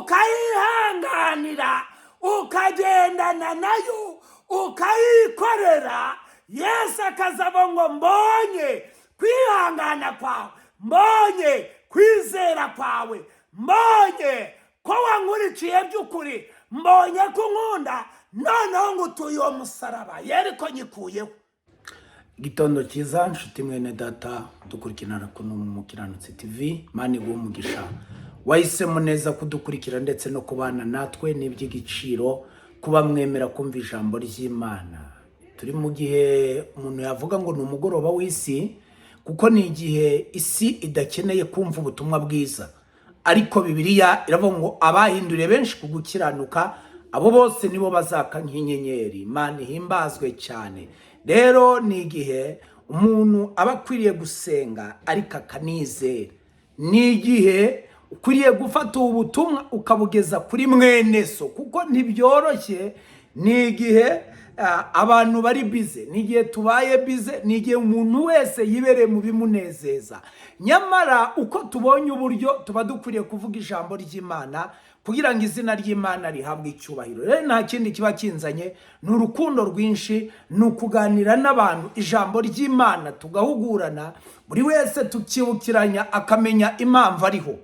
Ukayihanganira, ukagendana nayo, ukayikorera. Yesu akazaba ngo: "Mbonye kwihangana kwawe, mbonye kwizera kwawe, mbonye ko wankurikiye by'ukuri, mbonye ko unkunda, noneho ngo utuye uwo musaraba, Yeriko nyikuyeho." Igitondo cyiza, nshuti mwene data dukurikirana kuno Mukiranutsi TV. Imana iguhe umugisha, wahisemo neza kudukurikira ndetse no kubana natwe. Ni iby'igiciro kuba mwemera kumva ijambo ry'Imana. Turi mu gihe umuntu yavuga ngo ni umugoroba w'isi, kuko ni igihe isi idakeneye kumva ubutumwa bwiza. Ariko Bibiliya iravuga ngo abahinduriye benshi ku gukiranuka, abo bose nibo bazaka nk'inyenyeri. Imana ihimbazwe cyane. Rero ni igihe umuntu aba akwiriye gusenga ariko akanizera. Ni igihe ukwiriye gufata ubu butumwa ukabugeza kuri mwene so, kuko ntibyoroshye. Ni igihe abantu bari busy, ni igihe tubaye busy, ni igihe umuntu wese yibereye mu bimunezeza. Nyamara uko tubonye uburyo, tuba dukwiriye kuvuga ijambo ry'Imana kugira ngo izina ry'Imana rihabwe icyubahiro. Rero nta kindi kiba kinzanye, ni urukundo rwinshi, ni ukuganira n'abantu ijambo ry'Imana, tugahugurana, buri wese tukibukiranya, akamenya impamvu ariho.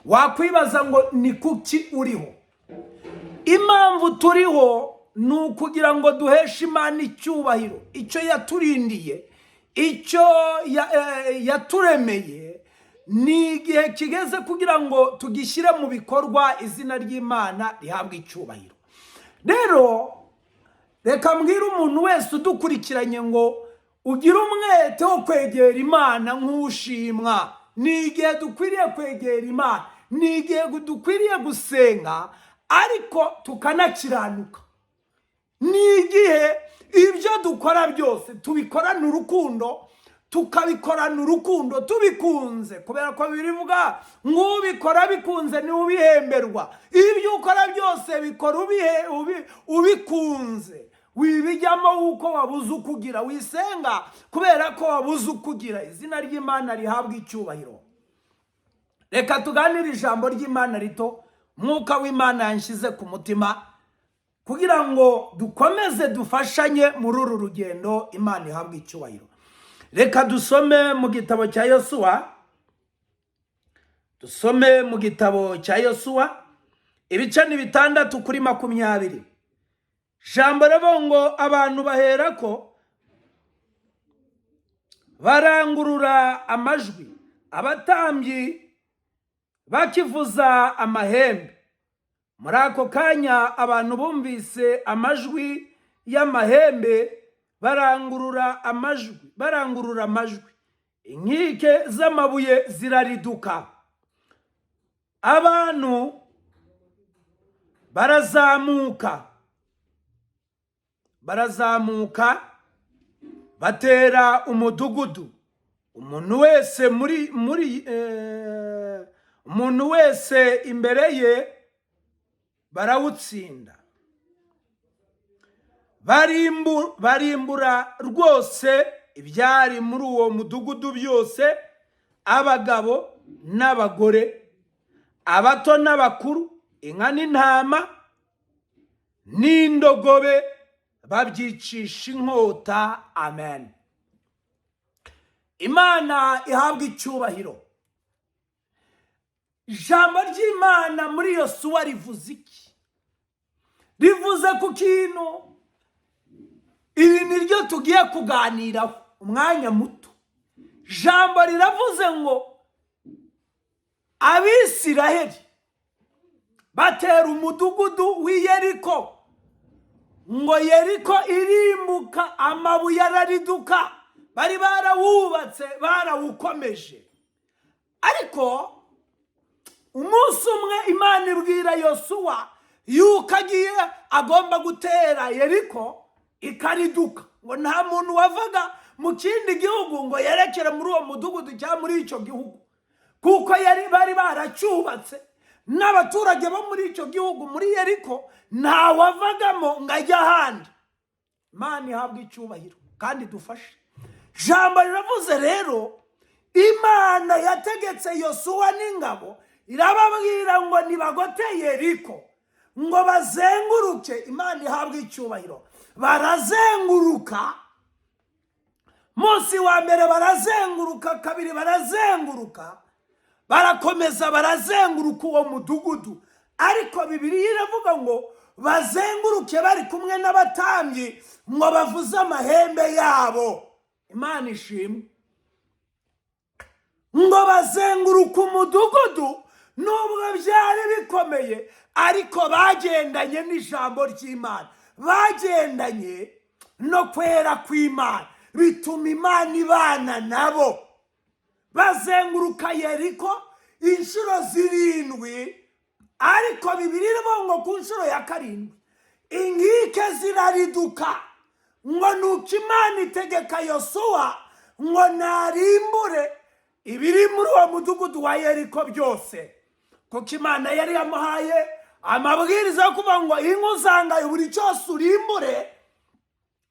Wakwibaza ngo ni kuki uriho? Impamvu turiho ni ukugira ngo duheshe Imana icyubahiro. Icyo yaturindiye, icyo yaturemeye, ni igihe kigeze kugira ngo tugishyire mu bikorwa, izina ry'Imana rihabwe icyubahiro. Rero reka mbwire umuntu wese udukurikiranye ngo ugire umwete wo kwegera Imana nk'ushimwa. Ni igihe dukwiriye kwegera Imana, ni igihe dukwiriye gusenga ariko tukanakiranuka. Ni igihe ibyo dukora byose tubikorana urukundo, tukabikorana urukundo tubikunze, kubera ko birivuga ngo ubikora bikunze niwe ubihemberwa. Ibyo ukora byose bikora ubikunze, wibijyamo uko wabuze ukugira, wisenga kubera ko wabuze ukugira. Izina ry'Imana rihabwa icyubahiro. Reka tuganire ijambo ry'Imana rito Mwuka w'Imana yanshyize ku mutima kugira ngo dukomeze dufashanye muri uru rugendo. Imana ihabwe icyubahiro. Reka dusome mu gitabo cya Yosuwa, dusome mu gitabo cya Yosuwa, ibice ni 6 kuri 20. Ijambo rivuga ngo abantu baherako barangurura amajwi, abatambyi bakivuza amahembe. Muri ako kanya abantu bumvise amajwi y'amahembe, barangurura amajwi, barangurura amajwi, inkike z'amabuye zirariduka, abantu barazamuka, barazamuka batera umudugudu, umuntu wese muri umuntu wese imbere ye, barawutsinda. Barimbura rwose ibyari muri uwo mudugudu byose, abagabo n'abagore, abato n'abakuru, inka n'intama n'indogobe, babyicisha inkota. Amen. Imana ihabwa icyubahiro. Ijambo ry'Imana muri Yosuwa rivuze iki? Rivuze ku kintu, iri ni ryo tugiye kuganiraho umwanya muto. Ijambo riravuze ngo Abisiraheli batera umudugudu w'i Yeriko, ngo Yeriko irimbuka, amabuye arariduka. Bari barawubatse, barawukomeje. Ariko umunsi umwe Imana ibwira Yosuwa yuko agiye, agomba gutera Yeriko ikariduka, ngo nta muntu wavaga mu kindi gihugu ngo yerekere muri uwo mudugudu cyangwa muri icyo gihugu, kuko yari bari baracyubatse n'abaturage bo muri icyo gihugu, muri Yeriko, ntawavagamo ngo ajye ahandi. Imana ihabwa icyubahiro kandi dufashe. Jambo riravuze rero, Imana yategetse Yosuwa n'ingabo Irababwira ngo nibagote Yeriko, ngo bazenguruke. Imana ihabwe icyubahiro. Barazenguruka, munsi wa mbere barazenguruka, kabiri barazenguruka, barakomeza barazenguruka uwo mudugudu. Ariko Bibiliya iravuga ngo bazenguruke bari kumwe n'abatambyi, ngo bavuze amahembe yabo. Imana ishimwe. Ngo bazenguruka umudugudu, nubwo byari bikomeye, ariko bagendanye n'ijambo ry'Imana, bagendanye no kwera kw'Imana, bituma Imana ibana nabo. Bazenguruka Yeriko inshuro zirindwi, ariko Bibiliya iravuga ngo ku nshuro ya karindwi inkike zirariduka. Ngo nuko Imana itegeka Yosuwa ngo narimbure ibiri muri uwo mudugudu wa Yeriko byose, kuko Imana yari yamuhaye amabwiriza yo kuvuga ngo inka uzangaye, buri cyose urimbure,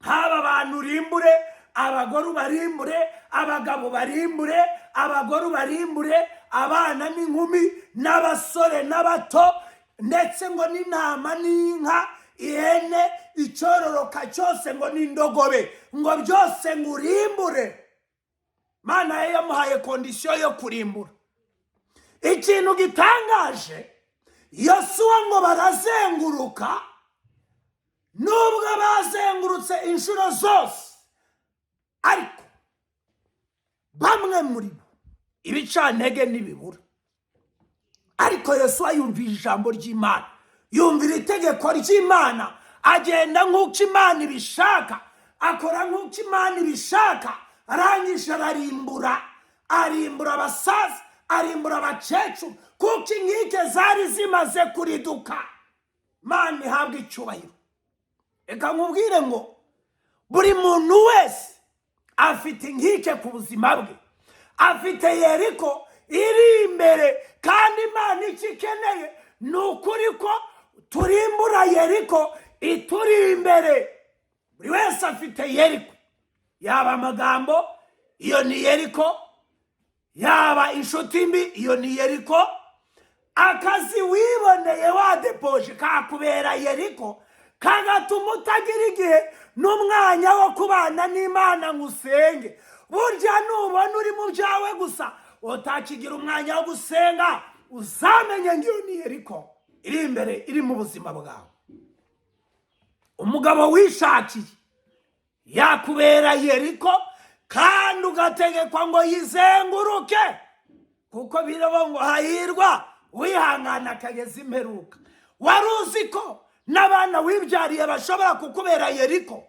haba abantu urimbure, abagore ubarimbure, abagabo barimbure, abagore ubarimbure, abana n'inkumi n'abasore n'abato, ndetse ngo n'intama n'inka, ihene, icyororoka cyose, ngo n'indogobe, ngo byose ngo urimbure. Imana ye yamuhaye condition yo kurimbura. Ikintu gitangaje, Yosuwa ngo barazenguruka, nubwo bazengurutse inshuro zose, ariko bamwe muri bo ibicantege ntibibura. Ariko Yosuwa yumvira ijambo ry'Imana, yumvira itegeko ry'Imana, agenda nk'uko Imana ibishaka, akora nk'uko Imana ibishaka. Arangije ararimbura, arimbura abasaza, arimbura abakecuru, kuko inkike zari zimaze kuriduka. Imana ihabwa icyubahiro. Reka nkubwire ngo buri muntu wese afite inkike ku buzima bwe, afite Yeriko iri imbere, kandi Imana icyo ikeneye ni ukuri ko turimbura Yeriko ituri imbere. Buri wese afite Yeriko, yaba amagambo, iyo ni Yeriko, yaba inshuti mbi, iyo ni Yeriko, akazi wiboneye wadepoje kakubera Yeriko, kagatuma utagira igihe n'umwanya wo kubana n'Imana ngo usenge. Burya nubona uri mu byawe gusa, utakigira umwanya wo gusenga, uzamenye ngo iyo ni Yeriko iri imbere, iri mu buzima bwawe. Umugabo wishakiye yakubera Yeriko, kandi ugategekwa ngo yizenguruke, kuko biravuga ngo hahirwa wihangana akageza imperuka. Wari uzi ko n'abana wibyariye bashobora kukubera Yeriko?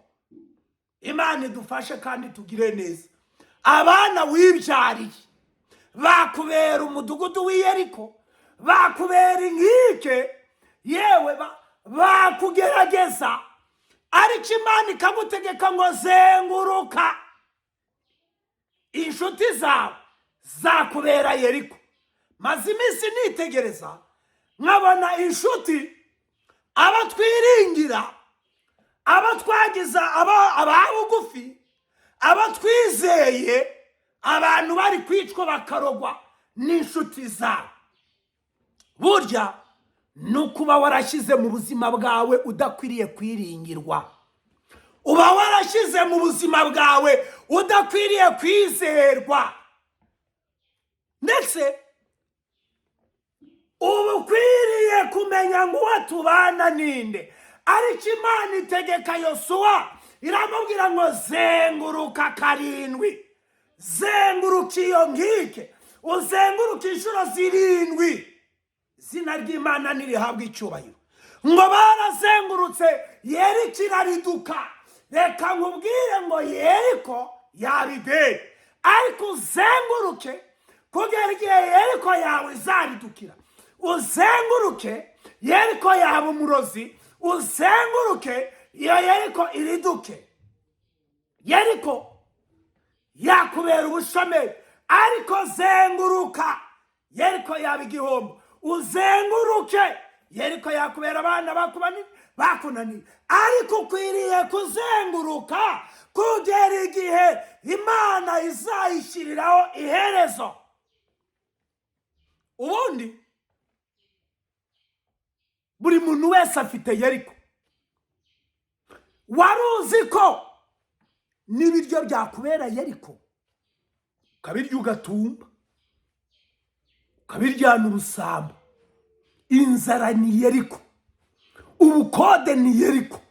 Imana idufashe kandi tugire neza. Abana wibyariye bakubera umudugudu w'Iyeriko, bakubera inkike, yewe bakugerageza, ariko Imana ikagutegeka ngo zenguruka. Inshuti zawe zakubera Yeriko. Maze iminsi nitegereza, nkabona inshuti, abo twiringira, abo twagize aba bugufi, abo twizeye, abantu bari kwicwa bakarogwa n'inshuti zabo. Burya ni ukuba warashyize mu buzima bwawe udakwiriye kwiringirwa, uba warashyize mu buzima bwawe udakwiriye kwizerwa, ndetse uba ukwiriye kumenya ngo uwo tubana ninde. Ariko Imana itegeka Yosuwa, iramubwira ngo zenguruka karindwi, zenguruka iyo nkike, uzenguruke inshuro zirindwi. Izina ry'Imana ntirihabwe icyubahiro. Ngo barazengurutse, Yeriko irariduka. Reka nkubwire ngo Yeriko yabideye, ariko uzenguruke kugera igihe Yeriko yawe izaridukira. Uzenguruke Yeriko yaba umurozi, uzenguruke iyo Yeriko iriduke. Yeriko yakubera ubushomeri, ariko zenguruka. Yeriko yaba igihombo, uzenguruke. Yeriko yakubera abana bakunaniye, ariko ukwiriye kuzenguruka kugera igihe Imana izayishyiriraho iherezo. Ubundi Buri muntu wese afite Yeriko. Wari uzi ko n'ibiryo byakubera Yeriko, ukabirya ugatumba, ukabiryana ubusambo? Inzara ni Yeriko, ubukode ni Yeriko,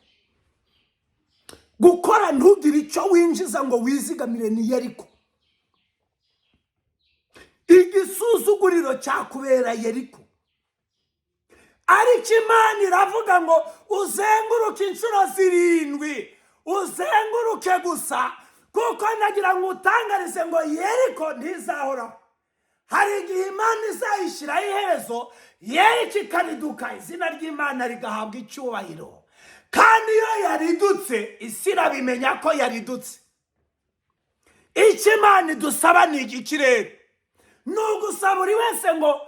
gukora ntugire icyo winjiza ngo wizigamire ni Yeriko, igisuzuguriro cyakubera Yeriko. Ariko Imana iravuga ngo uzenguruke inshuro zirindwi, uzenguruke gusa, kuko ndagira ngo utangarize ngo Yeriko ntizahoraho. Hari igihe Imana izayishyiraho iherezo, Yeriko ikariduka, izina ry'Imana rigahabwa icyubahiro. Kandi iyo yaridutse, isi irabimenya ko yaridutse. Icyo Imana idusaba ni igiki rero? Ni ugusaba buri wese ngo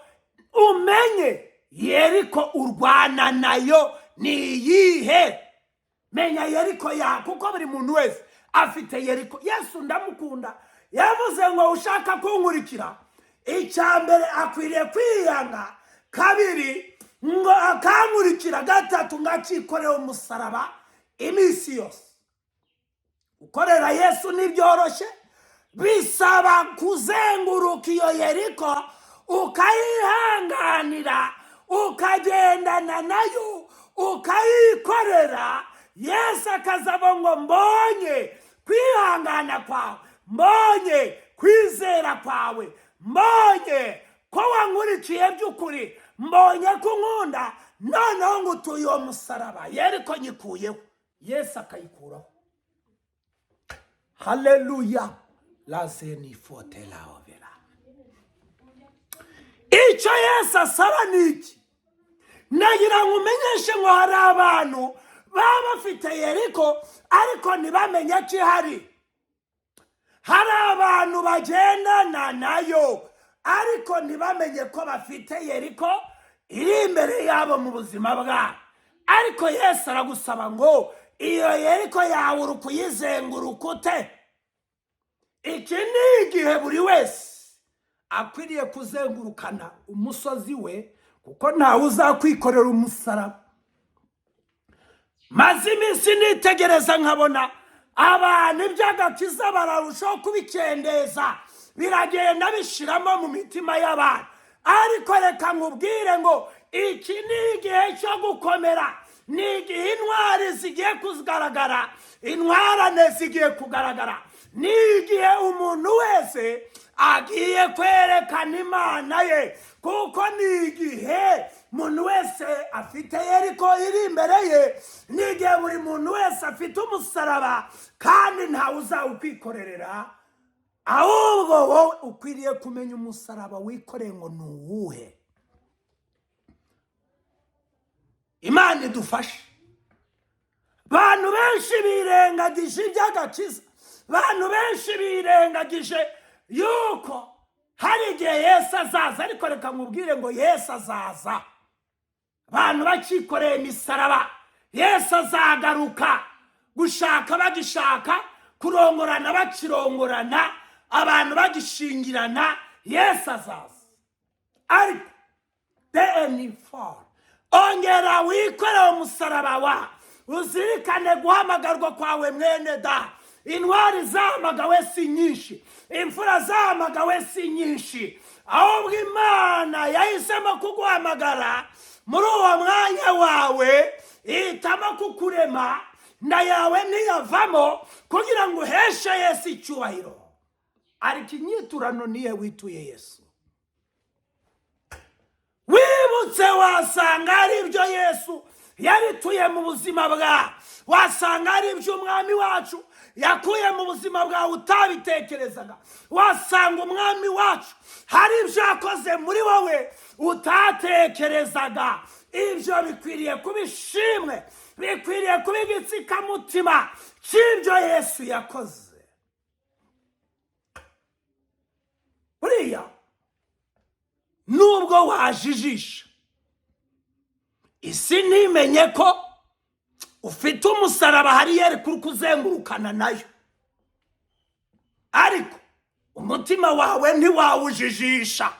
umenye Yeriko urwana nayo ni iyihe. Menya Yeriko ya, kuko buri muntu wese afite Yeriko. Yesu ndamukunda, yavuze ngo ushaka kunkurikira, icya mbere akwiriye kwiyanga, kabiri ngo akankurikira, gatatu ngo akikorera umusaraba iminsi yose. Gukorera Yesu ntibyoroshye, bisaba kuzenguruka iyo Yeriko, ukayihanganira, ukagendana nayo, ukayikorera. Yesu akazaba ngo mbonye kwihangana kwawe, mbonye kwizera kwawe, mbonye ko wankurikiye by'ukuri, mbonye ko unkunda, noneho ngo utuye uwo musaraba, Yeriko nyikuyeho. Yesu akayikuraho. Haleluya! Lazenifote laovera. Icyo Yesu asaba ni iki? Nagira ngo umenyeshe ngo hari abantu baba bafite Yeriko ariko ntibamenye ko ihari. Hari abantu bagendana nayo ariko ntibamenye ko bafite Yeriko iri imbere yabo mu buzima bwabo. Ariko Yesu aragusaba ngo iyo Yeriko yawe uri kuyizenguruka ute? Iki ni igihe buri wese akwiriye kuzengurukana umusozi we, kuko ntawe uzakwikorera umusaraba. Maze iminsi nitegereza nkabona abantu iby'agakiza bararushaho kubikendeza, biragenda bishiramo mu mitima y'abantu. Ariko reka nkubwire ngo iki ni igihe cyo gukomera, ni igihe intwari zigiye kugaragara, intwarane zigiye kugaragara, ni igihe umuntu wese agiye kwerekana Imana ye, kuko ni igihe umuntu wese afite Yeriko iri imbere ye, ni igihe buri muntu wese afite umusaraba, kandi ntawe uzawukwikorerera. Ahubwo wowe ukwiriye kumenya umusaraba wikoreye ngo ni uwuhe. Imana idufashe. Abantu benshi birengagije iby'agakiza, abantu benshi birengagije yuko hari igihe Yesu azaza. Ariko reka nkubwire ngo Yesu azaza abantu bakikoreye imisaraba. Yesu azagaruka gushaka bagishaka, kurongorana bakirongorana, abantu bagishingirana. Yesu azaza. Ariko deni ongera wikorere umusaraba wa, uzirikane guhamagarwa kwawe, mwene da. Intwari zahamagawe si nyinshi, imfura zahamagawe si nyinshi, ahubwo Imana yahisemo kuguhamagara muri uwo mwanya wawe, ihitamo kukurema, nda yawe ntiyavamo kugira ngo uheshe Yesu icyubahiro. Ariko inyiturano niye wituye Yesu? Wibutse wasanga ari ibyo Yesu yarituye mu buzima bwawe, wasanga ari ibyo Umwami wacu yakuye mu buzima bwawe utabitekerezaga, wasanga Umwami wacu hari ibyo yakoze muri wowe utatekerezaga. Ibyo bikwiriye kuba ishimwe, bikwiriye kuba igitsikamutima cy'ibyo Yesu yakoze. Buriya nubwo wajijisha isi ntimenye ko ufite umusaraba, hari yereka uri kuzengurukana nayo, ariko umutima wawe ntiwawujijisha.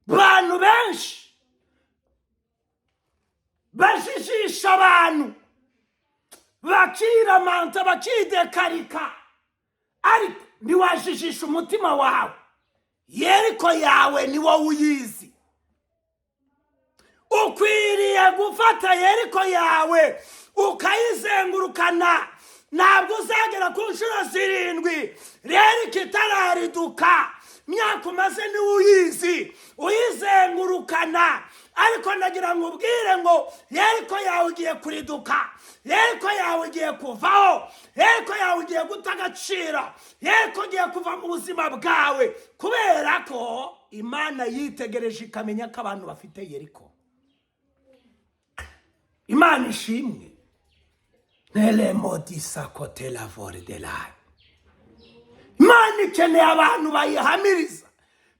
Abantu benshi Bajijisha abantu, bakiramanta, bakidekarika, ariko ntiwajijisha umutima wawe. Yeriko yawe ni wowe uyizi. Ukwiriye gufata Yeriko yawe ukayizengurukana. Ntabwo uzagera ku nshuro zirindwi Yeriko itarariduka. Myaka umaze niwe uyizi, uyizengurukana. Ariko ndagira ngo ubwire ngo Yeriko yawe igiye kuriduka, Yeriko yawe igiye kuvaho, Yeriko yawe igiye guta agaciro, Yeriko igiye kuva mu buzima bwawe, kubera ko Imana yitegereje ikamenya ko abantu bafite Yeriko. Imana ishimwe. Neremodisakotelavordelai. Imana ikeneye abantu bayihamiriza,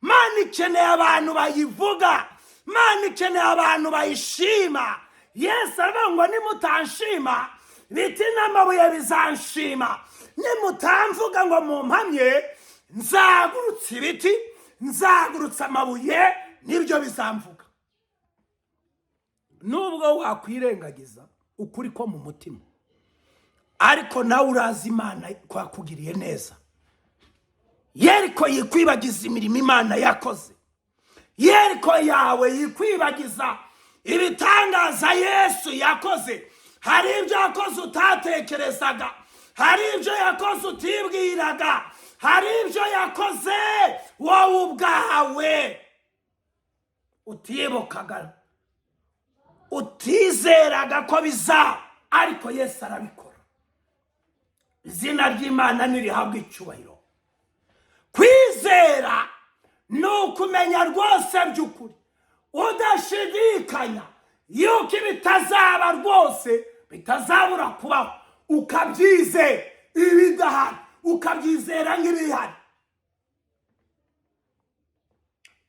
Imana ikeneye abantu bayivuga, Imana ikeneye abantu bayishima. Yesu aravuga ngo nimutanshima, biti n'amabuye bizanshima. Nimutamvuga ngo mumpamye, nzagurutse ibiti, nzagurutse amabuye, nibyo bizamvuga. Nubwo wakwirengagiza ukuri ko mu mutima, ariko nawe urazi Imana kwakugiriye neza. Yeriko yikwibagiza imirimo Imana yakoze, Yeriko yawe yikwibagiza ibitangaza Yesu yakoze. Hari ibyo yakoze utatekerezaga, hari ibyo yakoze utibwiraga, hari ibyo yakoze wowe ubwawe utibukaga, utizeraga ko bizaba, ariko Yesu arabikora. Izina ry'Imana ntirihabwe icyubahiro. Kwizera ni ukumenya rwose by'ukuri udashidikanya yuko ibitazaba rwose bitazabura kubaho, ukabyizera ibidahari, ukabyizera nk'ibihari.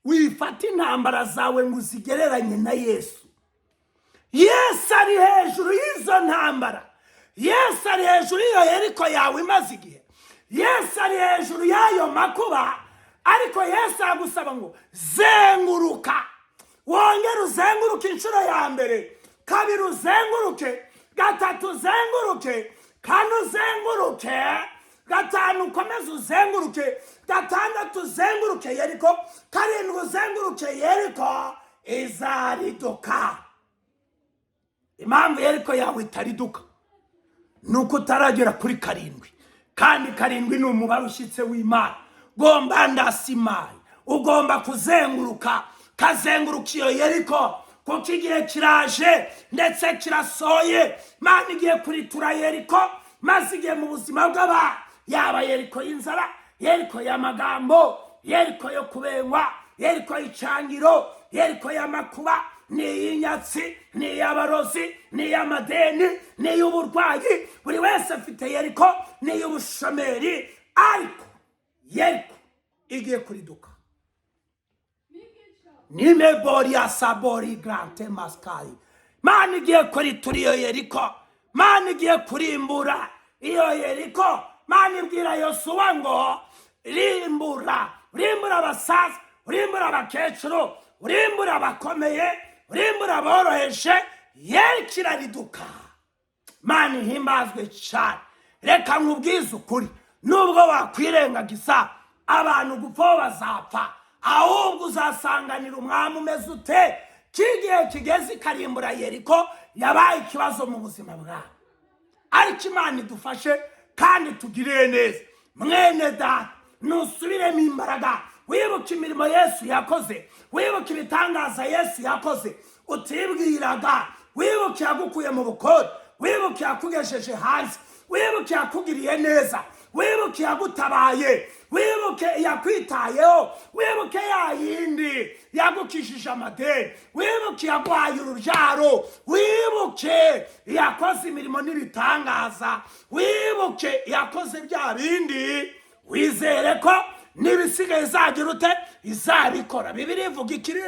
Wifata intambara zawe ngo uzigereranye na Yesu. Yesu ari hejuru y'izo ntambara, Yesu ari hejuru y'iyo Yeriko yawe imaze igihe, Yesu ari hejuru y'ayo makuba. Ariko Yesu aragusaba ngo zenguruka, wongere uzenguruke inshuro ya mbere, kabiri uzenguruke, gatatu uzenguruke, kane uzenguruke, gatanu ukomeze uzenguruke, gatandatu uzenguruke Yeriko, karindwi uzenguruke Yeriko, izariduka. Impamvu Yeriko yawe itariduka ni uko utaragera kuri karindwi, kandi karindwi ni umubare ushyitse w'Imana. Gomba ndasimaye, ugomba kuzenguruka, kazenguruka iyo Yeriko, kuko igihe kiraje ndetse kirasohoye. Imana igiye kuritura Yeriko maze igihe mu buzima bw'abantu, yaba Yeriko y'inzara, Yeriko y'amagambo, Yeriko yo kubengwa, Yeriko y'icangiro, Yeriko y'amakuba, n'iy'inyatsi, n'iy'abarozi, n'iy'amadeni, n'iy'uburwayi. Buri wese afite Yeriko, n'iy'ubushomeri, ariko Yeriko igiye kuriduka. Nimebori ya sabori grante maskayi. Mana igiye kuritura iyo Yeriko, Mana igiye kurimbura iyo Yeriko. Mana ibwira Yosuwa ngo rimbura, urimbura abasaza, urimbura abakecuru, urimbura abakomeye, urimbura aboroheje, Yeriko irariduka. Mana ihimbazwe cyane. Reka nkubwize ukuri, nubwo wakwirengagiza abantu gupfa bazapfa, ahubwo uzasanganira umwami umeze ute kigihe kigeze ikarimbura Yeriko yabaye ikibazo mu buzima bwawe. Ariko Imana idufashe kandi tugirire neza. Mwene data, nusubiremo imbaraga, wibuke imirimo Yesu yakoze, wibuke ibitangaza Yesu yakoze utibwiraga, wibuke yagukuye mu bukode, wibuke yakugejeje hanze, wibuke yakugiriye neza, wibuke yagutabaye, wibuke yakwitayeho, wibuke ya yindi yagukishije amadeni, wibuke yaguhaye urubyaro, wibuke yakoze imirimo n'ibitangaza, wibuke yakoze bya bindi, wizere ko n'ibisigaye izagira ute izabikora. Bibiliya ivuga ikiri,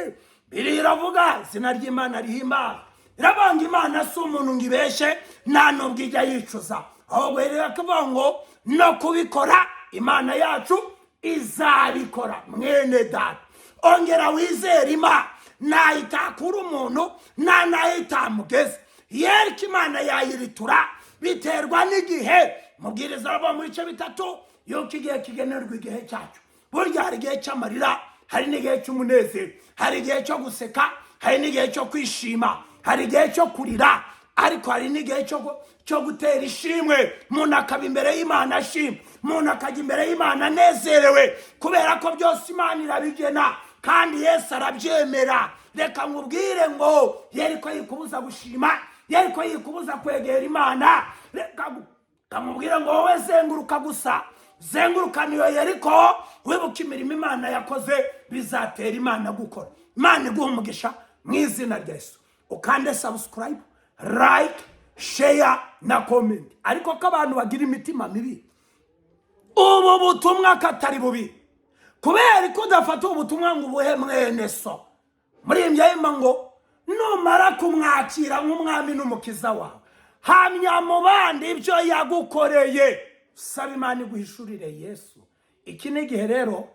Bibiliya iravuga, izina ry'Imana rihimbaza, irabanga Imana si umuntu ngo ibeshe, nta nubwo ijya yicuza, ahubwo iravuga ngo no kubikora Imana yacu izabikora. Mwene data, ongera wizere Imana. Ntaho itakura umuntu, nta naho itamugeza. Yeriko Imana yayiritura, biterwa n'igihe. Mubwiriza aravuga mu bice 3 yuko igihe kigenerwa igihe cyacu. Burya hari igihe cy'amarira, hari n'igihe cy'umunezero, hari igihe cyo guseka, hari n'igihe cyo kwishima, hari igihe cyo kurira, ariko hari n'igihe cyo gutera ishimwe. Umuntu akaba imbere y'Imana ashima, umuntu akajya imbere y'Imana anezerewe, kubera ko byose Imana irabigena kandi Yesu arabyemera. Reka nkubwire ngo Yeriko yikubuza gushima, Yeriko yikubuza kwegera Imana. Reka nkubwire ngo wowe zenguruka gusa, zengurukana iyo Yeriko, wibuke imirimo Imana yakoze, bizatera Imana gukora. Imana iguha umugisha mu izina rya Yesu. Ukande subscribe, like, share na comment. Ariko ko abantu bagira imitima mibi, ubu butumwa katari bubi, kubera ko udafata ubu butumwa ngo ubuhe mwene so. Muri iyi myanya ngo numara kumwakira nk'umwami n'umukiza wawe, hamya mu bandi ibyo yagukoreye, saba Imana iguhishurire Yesu. Iki ni igihe rero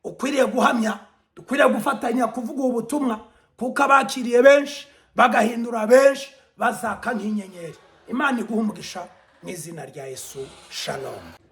ukwiriye guhamya, dukwiriye gufatanya kuvuga ubu butumwa, kuko abakiriye benshi bagahindura benshi bazaka nk'inyenyeri. Imana iguha umugisha mu izina rya Yesu. Shalom.